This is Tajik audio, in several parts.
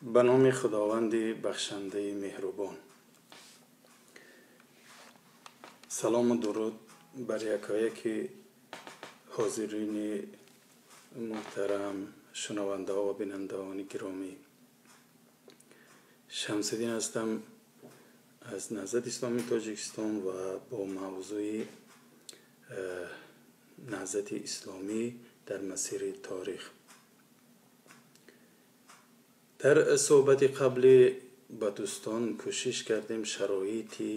Ба номи Худованди бахшандаи меҳрубон. Салому дуруд бар якояки ҳозирини муҳтарам, шунавандаҳо ва бинандаони гиромӣ. Шамсиддин ҳастам аз Наҳзати Исломии Тоҷикистон ва бо мавзӯи Наҳзати Исломӣ дар масири таърих. Дар суҳбати қаблӣ ба дӯстон кӯшиш кардем шароити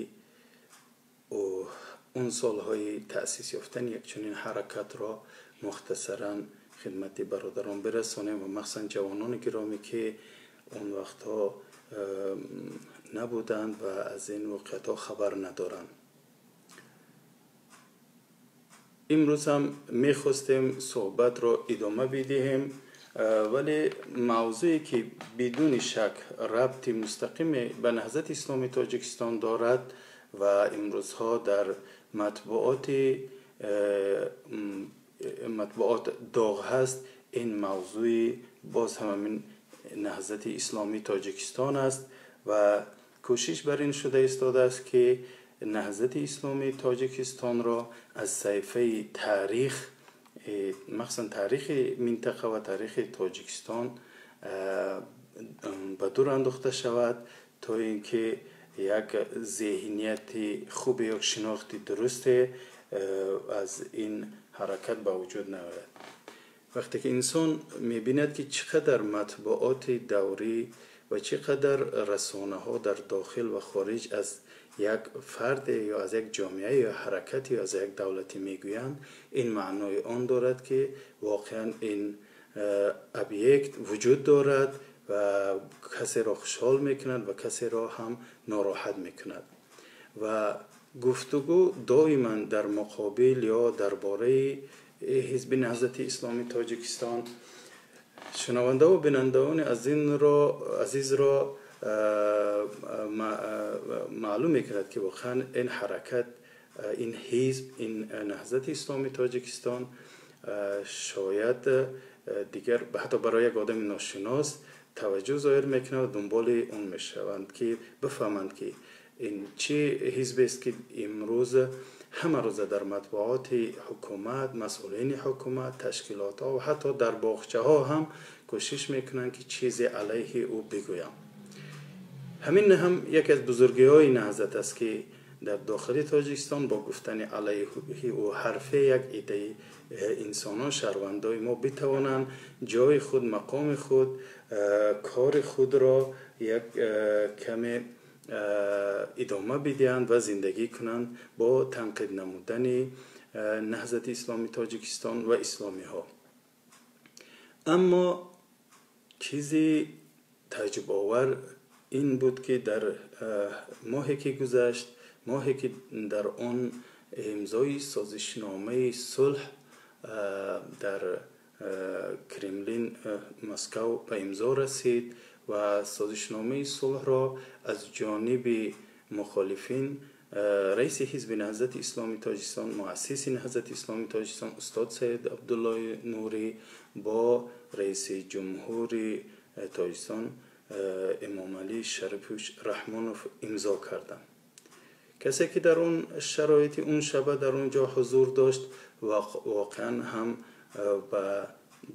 он солҳои таъсис ёфтани як чунин ҳаракатро мухтасаран хидмати бародарон бирасонем ва махсусан ҷавонони гиромӣ, ки он вақтҳо набуданд ва аз ин воқеиятҳо хабар надоранд. Имрӯз ҳам мехостем суҳбатро идома бидиҳем, вале мавзӯе ки бидуни шак рабти мустақиме ба Наҳзати Исломии Тоҷикистон дорад ва имрӯзҳо дар матбуот доғ ҳаст, ин мавзӯи боз ҳам ҳамин Наҳзати Исломии Тоҷикистон аст ва кӯшиш бар ин шуда истодааст, ки Наҳзати Исломии Тоҷикистонро аз саҳифаи таърих, махсусан таърихи минтақа ва таърихи Тоҷикистон, ба дур андохта шавад, то ин ки як зеҳнияти хубе ё шинохти дурусте аз ин ҳаракат ба вуҷуд наояд. Вақте ки инсон мебинад, ки чӣ қадар матбуоти даврӣ ва чӣ қадар расонаҳо дар дохил ва хориҷ аз як фарде ё аз як ҷомеа ё ҳаракате ё аз як давлате мегӯянд, ин маънои он дорад, ки воқеан ин объект вуҷуд дорад ва касеро хушҳол мекунад ва касеро ҳам нороҳат мекунад. Ва гуфтугӯ доиман дар муқобил ё дар бораи ҳизби Наҳзати Исломии Тоҷикистон шунавандаву бинандаони азизро маълум мекунад, ки воқеан ин ҳаракат, ин ҳизб, ин Наҳзати Исломии Тоҷикистон шояд дигар ҳатто барои як одами ношинос таваҷҷӯҳ зоҳир мекунад ва дунболи он мешаванд, ки бифаҳманд, ки ин чӣ ҳизбест, ки имрӯз ҳама рӯза дар матбуоти ҳукумат, масъулини ҳукумат, ташкилотҳо ва ҳатто дар боғчаҳо ҳам кӯшиш мекунанд, ки чизе алайҳи ӯ бигӯянд. Ҳамин ҳам яке аз бузургиҳои наҳзат аст, ки дар дохили Тоҷикистон бо гуфтани алайҳи ӯ ҳарфе як иддаи инсонон, шаҳрвандои мо битавонанд ҷои худ, мақоми худ, кори худро як каме идома бидиҳанд ва зиндагӣ кунанд бо танқид намудани Наҳзати Исломии Тоҷикистон ва исломиҳо. Аммо чизи таъҷубовар ин буд, ки дар моҳе ки гузашт, моҳе ки дар он имзои созишномаи сулҳ дар Кремлин, Москав ба имзо расид ва созишномаи сулҳро аз ҷониби мухолифин раиси ҳизби Наҳзати Исломии Тоҷикистон, муассиси Наҳзати Исломии Тоҷикистон устод Саид Абдуллои Нурӣ бо раиси ҷумҳури Тоҷикистон Эмомалӣ Шарипович Раҳмонов имзо карданд. Касе ки дар он шароити он шаба дар он ҷо ҳузур дошт, воқеан ҳам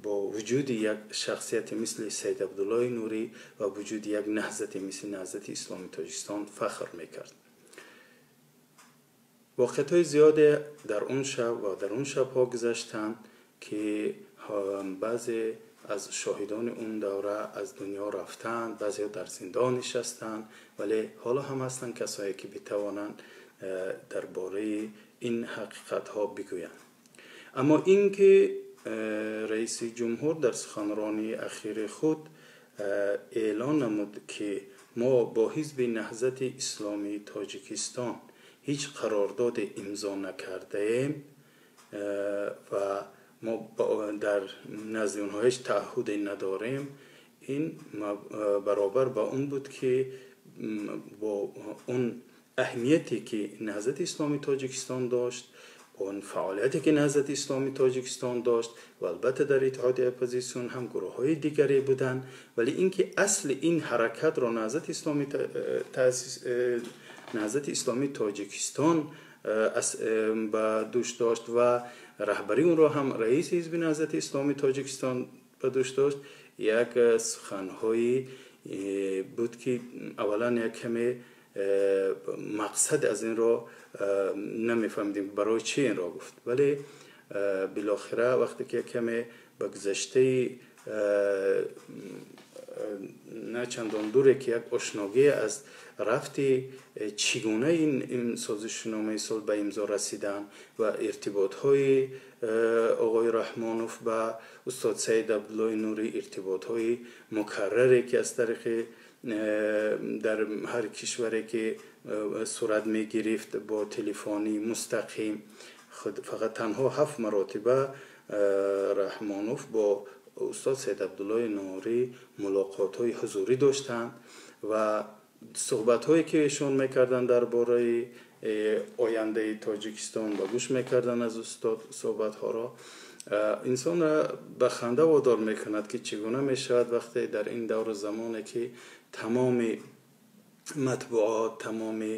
бо вуҷуди як шахсияти мисли Саид Абдуллои Нурӣ ва вуҷуди як наҳзате мисли Наҳзати Исломии Тоҷикистон фахр мекард. Воқеиятҳои зиёде дар он шаб ва дар он шабҳо гузаштанд, ки баъзе аз шоҳидони он давра аз дунё рафтанд, баъзеҳо дар зиндон нишастанд, вале ҳоло ҳам ҳастанд касое ки битавонанд дар бораи ин ҳақиқатҳо бигӯянд. Аммо ин ки раиси ҷумҳур дар суханронии ахири худ эълон намуд, ки мо бо ҳизби Наҳзати Исломии Тоҷикистон ҳеҷ қарордоде имзо накардаем ва мо дар назди онҳо ҳеҷ таъҳуде надорем, ин баробар ба он буд, ки бо он аҳамияте ки Наҳзати Исломии Тоҷикистон дошт, Он фаъолияте ки Наҳзати Исломии Тоҷикистон дошт ва албатта дар иттиҳоди оппозитсион ҳам гурӯҳҳои дигаре буданд, вале инки асли ин ҳаракатро Наҳзати Исломӣ таъсис, Наҳзати Исломии Тоҷикистон ба дӯш дошт ва раҳбарии онро ҳам раиси ҳизби Наҳзати Исломии Тоҷикистон ба дӯш дошт, як суханҳое буд ки аввалан як каме мақсад аз инро намефаҳмидем, барои чӣ инро гуфт, вале билохира вақте ки як каме ба гузаштаи на чандон дуре ки як ошногӣ аз рафти чӣ гуна ин созишномаи сулҳ ба имзо расидан ва иртиботҳои оғои Раҳмонов ба устод Саид Абдуллои Нурӣ, иртиботҳои мукарраре ки аз тариқи дар ҳар кишваре ки сурат мегирифт бо телефони мустақим, фақат танҳо 7 маротиба Раҳмонов бо устод Саид Абдуллои Нурӣ мулоқотҳои ҳузурӣ доштанд ва суҳбатҳое ки эшон мекарданд дар бораи ояндаи Тоҷикистон ва гӯш мекарданд аз устод суҳбатҳоро, инсонро ба ханда водор мекунад ки чӣ гуна мешавад вақте дар ин давру замоне ки тамоми матбуот, тамоми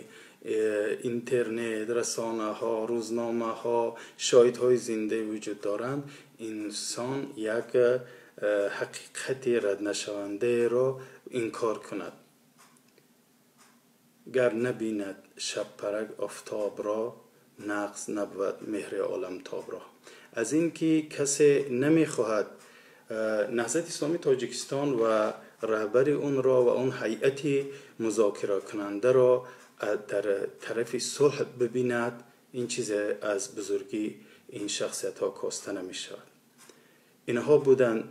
интернет, расонаҳо, рӯзномаҳо, шоҳидҳои зинда вуҷуд доранд, инсон як ҳақиқати раднашавандаеро инкор кунад. Гар набинад шабпарак офтобро, нақз набуд меҳри оламтобро. Аз ин ки касе намехоҳад Наҳзати Исломии Тоҷикистон ва раҳбари онро ва он ҳайати музокиракунандаро дар тарафи сулҳ бибинад, ин чизе аз бузургии ин шахсиятҳо коста намешавад. Инҳо буданд.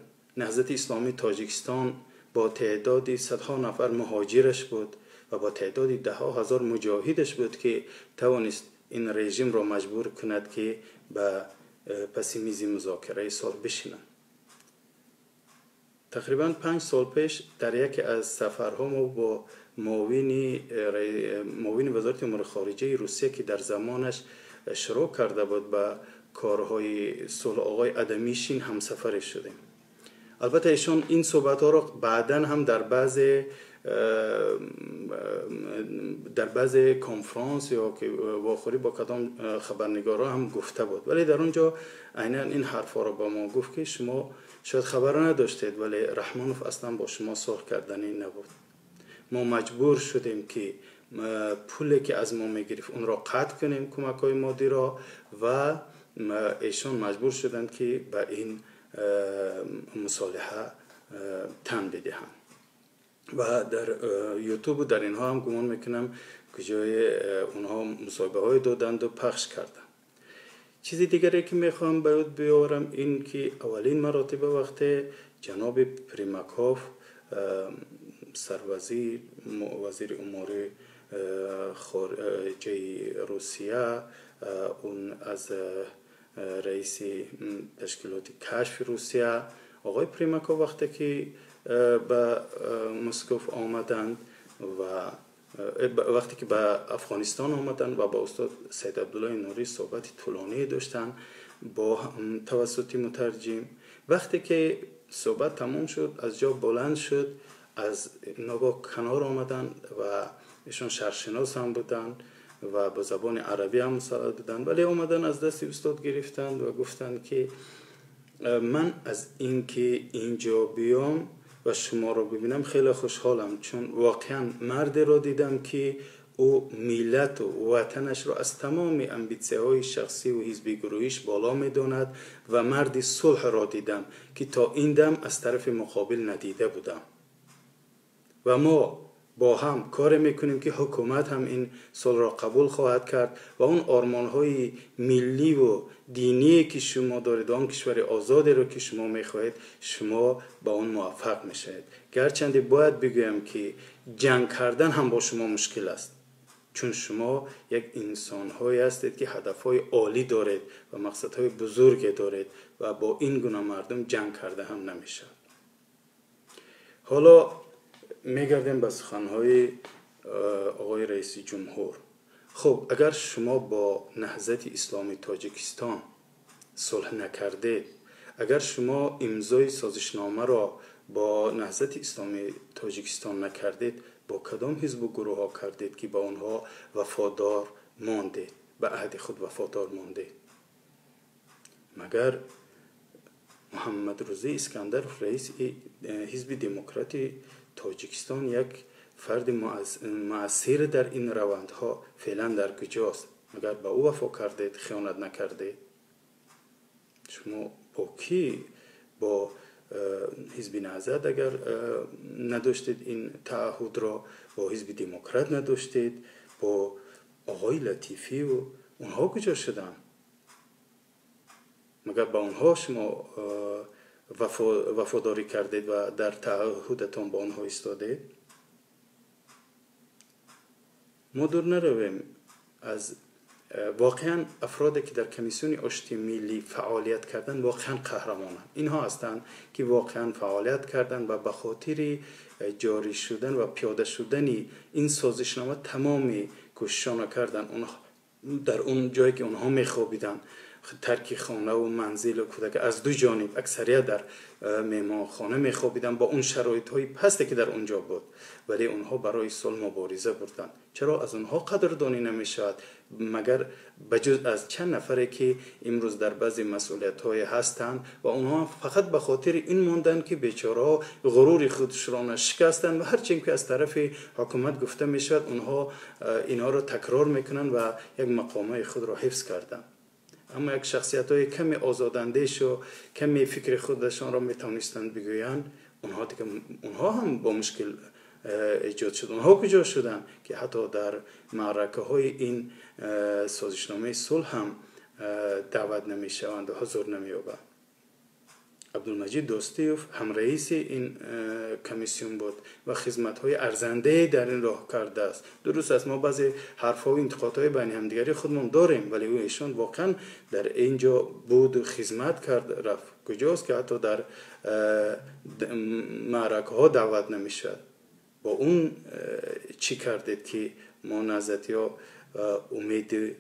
Наҳзати Исломии Тоҷикистон бо теъдоди садҳо нафар муҳоҷираш буд ва бо теъдоди даҳҳо ҳазор муҷоҳидаш буд ки тавонист ин режимро маҷбур кунад ки ба паси мизи музокираи сулҳ бишинанд. Тақрибан 5 сол пеш дар яке аз сафарҳо мо бо муовини вазорати умури хориҷаи Русия ки дар замонаш шурӯъ карда буд ба корҳои сулҳ, оғои Адамишин ҳамсафаре шудем. Албатта эшон ин суҳбатҳоро баъдан ҳам дар баъзе конфронс ё ки вохӯрӣ бо кадом хабарнигорҳо ҳам гуфта буд, вале дар он ҷо айнан ин ҳарфҳоро ба мо гуфт ки шумо шояд хабар надоштед, вале Раҳмонов аслан бо шумо сулҳ карданӣ набуд. Мо маҷбур шудем ки пуле ки аз мо мегирифт онро қатъ кунем, кӯмакҳои моддиро, ва эшон маҷбур шуданд ки ба ин мусолиҳа тан бидиҳанд. Ва дар ютуб дар инҳо ҳам гумон мекунам куҷои онҳо мусоҳибаҳое доданду пахш карданд. Чизи дигаре ки мехоҳам ба ёд биёрам ин ки аввалин маротиба вақте ҷаноби Примаков, сарвазир, вазири умури хориҷаи Русия, он аз раиси ташкилоти кашфи Русия, оғои Примаков вақте ки ба Москов омаданд ва вақте ки ба Афғонистон омаданд ва ба устод Саид Абдуллои Нурӣ суҳбати тӯлоние доштанд бо тавассути мутарҷим, вақте ки суҳбат тамом шуд, аз ҷо баланд шуд, аз ногоҳ канор омаданд ва эшон шарқшинос ҳам буданд ва ба забони арабӣ ҳам мусаллат буданд, вале омаданд аз дасти устод гирифтанд ва гуфтанд ки ман аз инки инҷо биём ва шуморо бибинам хеле хушҳолам, чун воқеан мардеро дидам ки ӯ миллату ватанашро аз тамоми амбитсияҳои шахсӣ ва ҳизби гурӯҳиш боло медонад ва марди сулҳро дидам ки то ин дам аз тарафи муқобил надида будам. Ва мо бо ҳам коре мекунем ки ҳукумат ҳам ин сулҳро қабул хоҳад кард ва он ормонҳои милливу диние ки шумо доред, он кишвари озодеро ки шумо мехоҳед, шумо ба он муваффақ мешавед. Гарчанде бояд бигӯям ки ҷанг кардан ҳам бо шумо мушкил аст, чун шумо як инсонҳое ҳастед ки ҳадафҳои олӣ доред ва мақсадҳои бузурге доред ва бо ин гуна мардум ҷанг карда ҳам намешавад. Ҳоло мегардем ба суханҳои оғои раиси ҷумҳур. Хуб, агар шумо бо Наҳзати Исломии Тоҷикистон сулҳ накардед, агар шумо имзои созишномаро бо Наҳзати Исломии Тоҷикистон накардед, бо кадом ҳизбу гурӯҳҳо кардед, ки ба онҳо вафодор мондед, ба аҳди худ вафодор мондед? Магар Муҳаммадрӯзӣ Искандаров, раиси Ҳизби Демократи Тоҷикистон, як фарди муассир дар ин равандҳо, феълан дар куҷост? Магар ба ӯ вафо кардед, хиёнат накардед? Шумо бо кӣ, бо Ҳизби Наҳзат агар надоштед ин таъаҳҳудро, бо Ҳизби Демократ надоштед, бо оғои Латифиву онҳо куҷо шуданд? Магар ба онҳо шумо вафодорӣ кардед ва дар таъаҳҳудатон ба онҳо истодед? Мо дур наравем аз воқеан афроде ки дар Комиссиони Оштии Миллӣ фаъолият карданд, воқеан қаҳрамонанд. Инҳо ҳастанд ки воқеан фаъолият карданд ва ба хотири ҷорӣ шудан ва пиёда шудани ин созишнома тамоми кӯшишонро карданд. Дар он ҷое ки онҳо мехобиданд, тарки хонаву манзилу кӯдак аз ду ҷониб, аксарият дар меҳмонхона мехобиданд бо он шароитҳои пасте ки дар он ҷо буд, вале онҳо барои сулҳ мубориза бурданд. Чаро аз онҳо қадрдонӣ намешавад? Магар ба ҷуз аз чанд нафаре ки имрӯз дар баъзе масъулиятҳое ҳастанд ва онҳо фақат ба хотири ин монданд, ки бечораҳо ғурури худшро шикастанд ва ҳарчанд ки аз тарафи ҳукумат гуфта мешавад, онҳо инҳоро такрор мекунанд ва як мақомҳои худро ҳифз карданд. Аммо як шахсиятҳои каме озодандешу каме фикри худашонро метавонистанд бигӯянд, онҳо дига, онҳо ҳам бо мушкил эҷод шуд. Онҳо куҷо шуданд, ки ҳатто дар маъракаҳои ин созишномаи сулҳ ҳам даъват намешаванд ва ҳузур намеёбанд? Абдулмаҷид Достиев ҳам раиси ин комиссион буд ва хизматҳои арзандае дар ин роҳ кардааст. Дуруст аст, мо баъзе ҳарфҳо ва интиқодҳои байни ҳамдигари худмон дорем, вале ӯ эшон воқеан дар ин ҷо буд, хизмат кард, рафт. Куҷост ки ҳатто дар маъракаҳо даъват намешавад? Бо он чӣ кардед, ки мо наҳзатиҳо умеди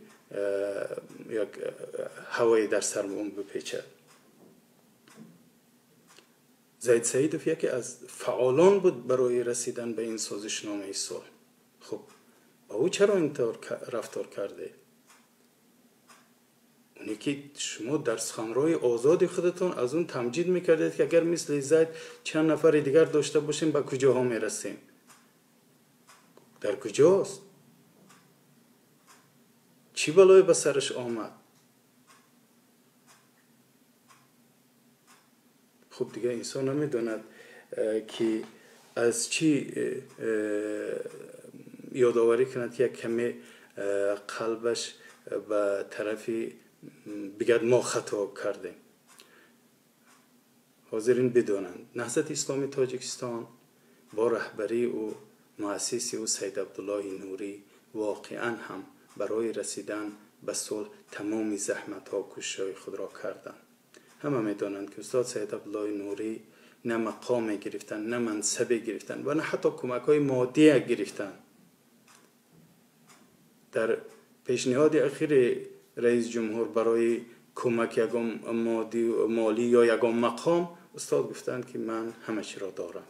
як ҳавое дар сармон бипечад? Зайд Саидов яке аз фаъолон буд барои расидан ба ин созишномаи сулҳ. Хуб, ба ӯ чаро интавр рафтор кардед? Оне ки шумо дар суханрои озоди худатон аз он тамҷид мекардед, ки агар мисли Зайд чанд нафари дигар дошта бошем, ба куҷоҳо мерасем? Дар куҷост? Чӣ балое ба сараш омад? Хуб, дигар инсон намедонад, ки аз чӣ ёдоварӣ кунад, ки як каме қалбаш ба тарафи бигӯяд мо хато кардем. Ҳозирин бидонанд, Наҳзати Исломии Тоҷикистон бо раҳбарии ӯ, муассиси ӯ Саид Абдуллоҳи Нурӣ, воқеан ҳам барои расидан ба сулҳ тамоми заҳматҳо, кӯшишҳои худро карданд. Ҳама медонанд, ки устод Саид Абдуллоҳи Нурӣ на мақоме гирифтанд, на мансабе гирифтанд ва на ҳатто кӯмакҳои моддие гирифтанд. Дар пешниҳоди ахири раис ҷумҳур барои кӯмак ягон молӣ ё ягон мақом, устод гуфтанд, ки ман ҳама чиро дорам.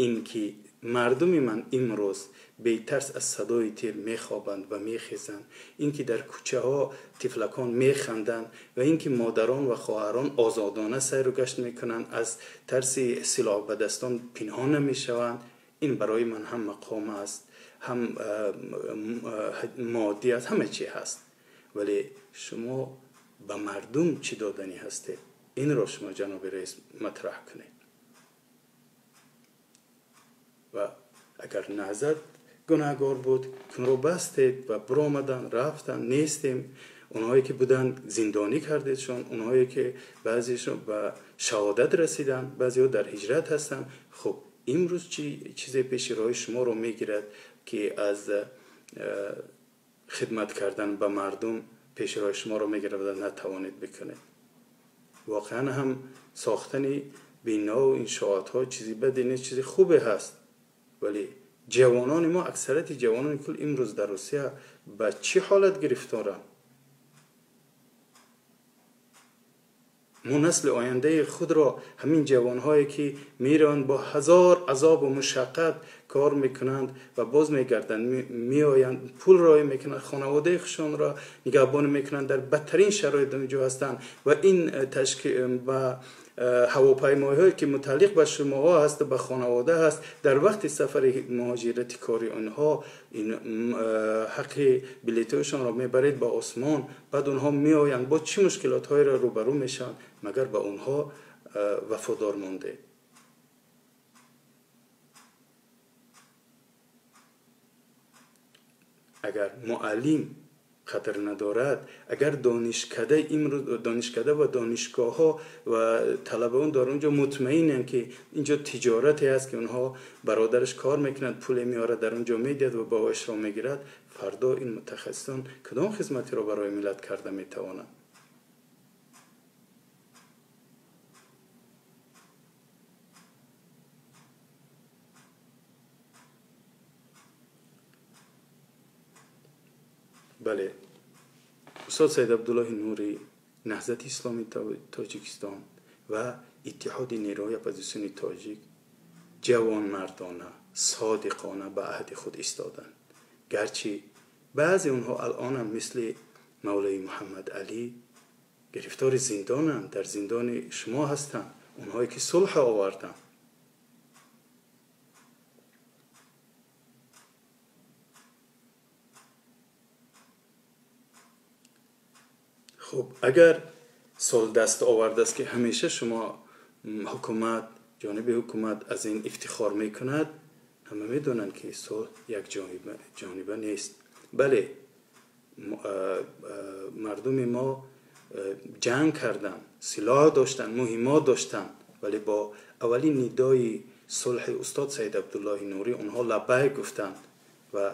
Ин ки мардуми ман имрӯз бетарс аз садои тир мехобанд ва мехезанд, ин ки дар кӯчаҳо тифлакон механданд ва ин ки модарон ва хоҳарон озодона сайру гашт мекунанд, аз тарси силоҳ ба дастон пинҳон намешаванд, ин барои ман ҳам мақом аст, ҳам моддӣ аст, ҳама чи ҳаст. Вале шумо ба мардум чӣ доданӣ ҳастед? Инро шумо, ҷаноби раис, матраҳ кунед. Ва агар Наҳзат гунаҳгор буд, кунро бастед ва биромаданд, рафтанд, нестем. Онҳое ки буданд, зиндонӣ кардедшон, онҳое ки баъзешон ба шаҳодат расиданд, баъзеҳо дар ҳиҷрат ҳастанд. Хуб, имрӯз чӣ чизе пеши роҳи шуморо мегирад, ки аз хидмат кардан ба мардум пеши роҳи шуморо мегирад ва натавонед бикунед? Воқеан ҳам сохтани бино ва иншоотҳо чизи баде нест, чизи хубе ҳаст, вале Ҷавонони мо, аксарияти ҷавонони кул имрӯз дар Русия ба чӣ ҳолат гирифторанд? Мо насли ояндаи худро, ҳамин ҷавонҳое ки мераванд бо ҳазор азобу мушаққат кор мекунанд ва боз мегарданд, меоянд, пул роҳӣ мекунанд, хонаводаи худшонро нигаҳбонӣ мекунанд, дар бадтарин шароит онҷо ҳастанд ва ин ба ҳавопаймоҳое ки мутааллиқ ба шумоҳо ҳаст ва ба хонавода ҳаст, дар вақти сафари муҳоҷирати кори онҳо ин ҳаққи билетҳояшонро мебаред ба осмон, баъд онҳо меоянд, бо чӣ мушкилотҳоеро рӯбарӯ мешаванд, магар ба онҳо вафодор мондед? Агар муаллим қадр надорад, агар донишкада имрӯз донишкада ва донишгоҳҳо ва талабаон дар он ҷо мутмаинанд ки инҷо тиҷорате аст ки онҳо бародараш кор мекунад, пуле меорад, дар он ҷо медиҳад ва баҳояшро мегирад, фардо ин мутахассисон кадом хизматеро барои миллат карда метавонанд? Бале, устод Саид Абдуллоҳи Нурӣ, Наҳзати Исломии Тоҷикистон ва Иттиҳоди нерӯҳои оппозитсиони тоҷик ҷавонмардона, содиқона ба аҳди худ истоданд. Гарчи баъзе онҳо алъонам мисли Мавлои Муҳаммад Алӣ гирифтори зиндонанд, дар зиндони шумо ҳастанд, онҳое ки сулҳ оварданд. Хуб, агар сол даст овардааст ки ҳамеша шумо ҳукумат, ҷониби ҳукумат аз ин ифтихор мекунад, ҳама медонанд ки сол як ҷониба нест. Бале, мардуми мо ҷанг карданд, силоҳ доштанд, муҳимот доштанд, вале бо аввалин нидои сулҳи устод Саид Абдуллоҳи Нурӣ онҳо лаббайк гуфтанд ва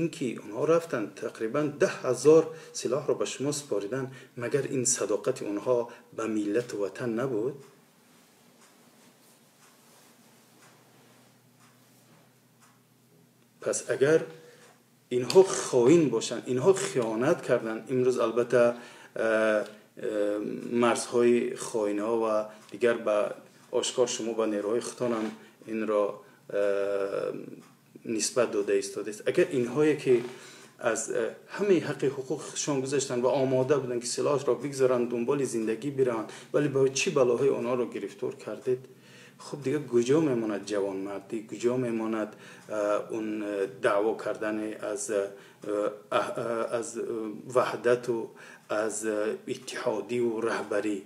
инки онҳо рафтанд тақрибан 10,000 силоҳро ба шумо супориданд, магар ин садоқати онҳо ба миллату ватан набуд? Пас агар инҳо хоин бошанд, инҳо хиёнат карданд, имрӯз албатта марзҳои хоинҳо ва дигар ба ошкор шумо ба нерӯҳои худтонам инро нисбат дода истодааст. Агар инҳое ки аз ҳамаи ҳаққи ҳуқуқшон гузаштанд ва омода буданд ки силоҳро бигзоранд, дунболи зиндагӣ бираванд, вале ба чӣ балоҳои онҳоро гирифтор кардед? Хуб, дигар куҷо мемонад ҷавонмардӣ, куҷо мемонад он даъво кардани аз ваҳдату аз иттиҳодиву раҳбарӣ?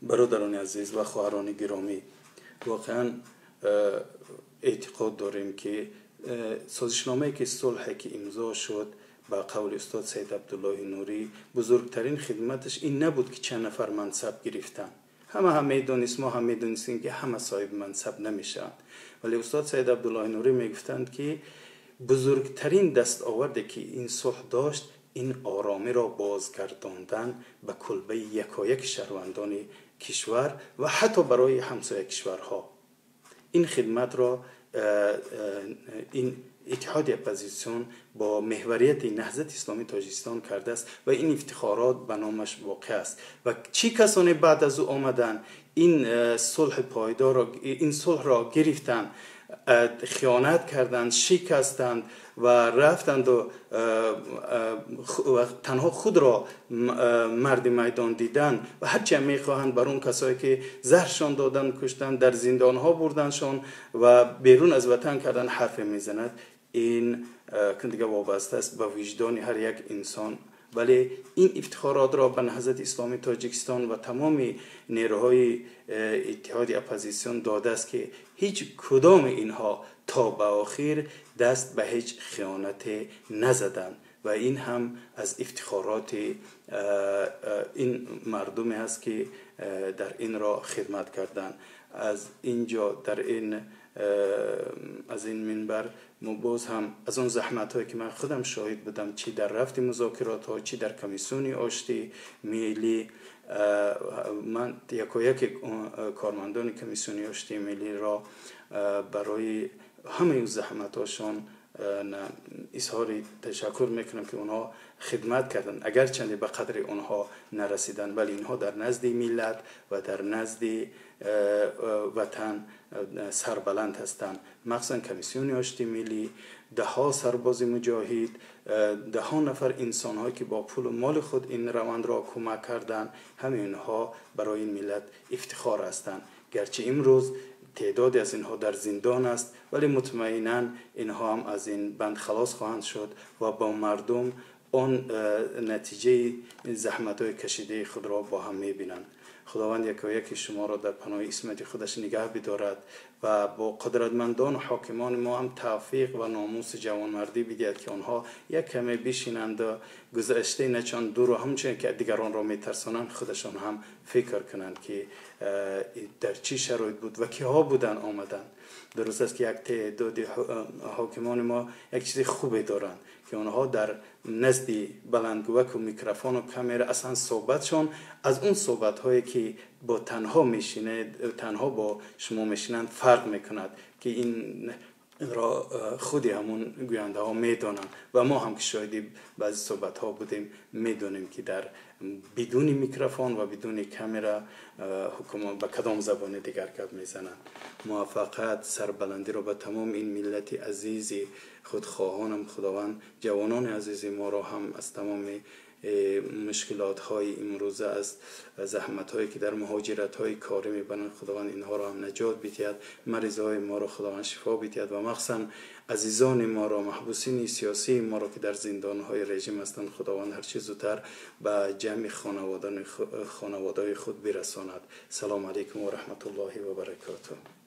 Бародарони азиз ва хоҳарони гиромӣ, воқеан эътиқод дорем ки созишномае ки сулҳе ки имзо шуд ба қавли устод Саид Абдуллоҳи Нурӣ, бузургтарин хидматаш ин набуд ки чанд нафар мансаб гирифтанд. Ҳама ҳам медонист, мо ҳам медонистем ки ҳама соҳиби мансаб намешаванд, вале устод Саид Абдуллоҳи Нурӣ мегуфтанд ки бузургтарин дастоварде ки ин сулҳ дошт, ин оромиро бозгардондан ба кулбаи якояки шаҳрвандони кишвар ва ҳатто барои ҳамсоя кишварҳо. Ин хидматро ин иттиҳоди оппозитсион бо меҳварияти Наҳзати Исломии Тоҷикистон кардааст ва ин ифтихорот ба номаш воқеъ аст. Ва чӣ касоне баъд аз ӯ омаданд, ин сулҳи пойдорро, ин сулҳро гирифтанд, хиёнат карданд, шикастанд ва рафтанд ва танҳо худро марди майдон диданд ва ҳарчи ҳам мехоҳанд бар он касое ки заҳршон доданд, куштанд, дар зиндонҳо бурдандшон ва берун аз ватан карданд ҳарфе мезанад. Ин дига вобаста аст ба виҷдони ҳар як инсон. Вале ин ифтихоротро ба Наҳзати Исломии Тоҷикистон ва тамоми нерӯҳои иттиҳоди оппозитсион додааст ки ҳеҷ кудоми инҳо то ба охир даст ба ҳеҷ хиёнате назаданд ва ин ҳам аз ифтихороти ин мардуме аст ки дар инро хидмат карданд. Аз инҷо дар ин аз ин минбар мо боз ҳам аз он заҳматҳое ки ман худам шоҳид будам, чӣ дар рафти музокиротҳо, чӣ дар комиссиони оштӣ миллӣ, Ман якояки кормандони комиссиони оштии миллиро барои ҳамаи заҳматҳошон изҳори ташаккур мекунам, ки онҳо хидмат карданд, агарчанде ба қадри онҳо нарасиданд, вале инҳо дар назди миллат ва дар назди ватан сарбаланд ҳастанд. Махсусан комиссиони оштии миллӣ, даҳҳо сарбози муҷоҳид, даҳҳо нафар инсонҳое ки бо пулу моли худ ин равандро кӯмак карданд, ҳамаи инҳо барои ин миллат ифтихор ҳастанд. Гарчи имрӯз теъдоде аз инҳо дар зиндон аст, вале мутмаинан инҳо ҳам аз ин банд халос хоҳанд шуд ва бо мардум он натиҷаи заҳматҳои кашидаи худро бо ҳам мебинанд. Худованд якояки шуморо дар паноҳи исмати худаш нигаҳ бидорад ва бо қудратмандон ҳокимони мо ҳам тавфиқ ва номуси ҷавонмардӣ бидиҳад, ки онҳо як каме бишинанд ва гузаштаи начанд дуру ҳамчунин ки дигаронро метарсонанд, худашон ҳам фикр кунанд, ки дар чӣ шароит буд ва киҳо буданд омаданд. Дуруст аст, ки як теъдоди ҳокимони мо як чизи хубе доранд, ки онҳо дар назди баландгӯяку микрофону камера аслан суҳбатшон аз он суҳбатҳое ки бо танҳо мешинед, танҳо бо шумо мешинанд, фарқ мекунад, ки ин ро худи ҳамун гӯяндаҳо медонанд ва мо ҳам ки шоҳиди баъзе суҳбатҳо будем, медонем, ки дар бидуни микрофон ва бидуни камера ҳукумат ба кадом забони дигар гап мезананд. Муваффақият, сарбаландиро ба тамоми ин миллати азизи худхоҳонам. Худованд ҷавонони азизи моро ҳам аз тамоми мушкилотҳои имрӯза, аз заҳматҳое ки дар муҳоҷиратҳои корӣ мебаранд, Худованд инҳоро ҳам наҷот бидиҳад. Маризҳои моро Худованд шифо бидиҳад ва махсусан азизони моро, маҳбусини сиёсии моро, ки дар зиндонҳои режим ҳастанд, Худованд ҳарчи зудтар ба ҷамъи хонаводаҳои худ бирасонад. Салому алайкум ва раҳматуллоҳи ва баракотуҳ.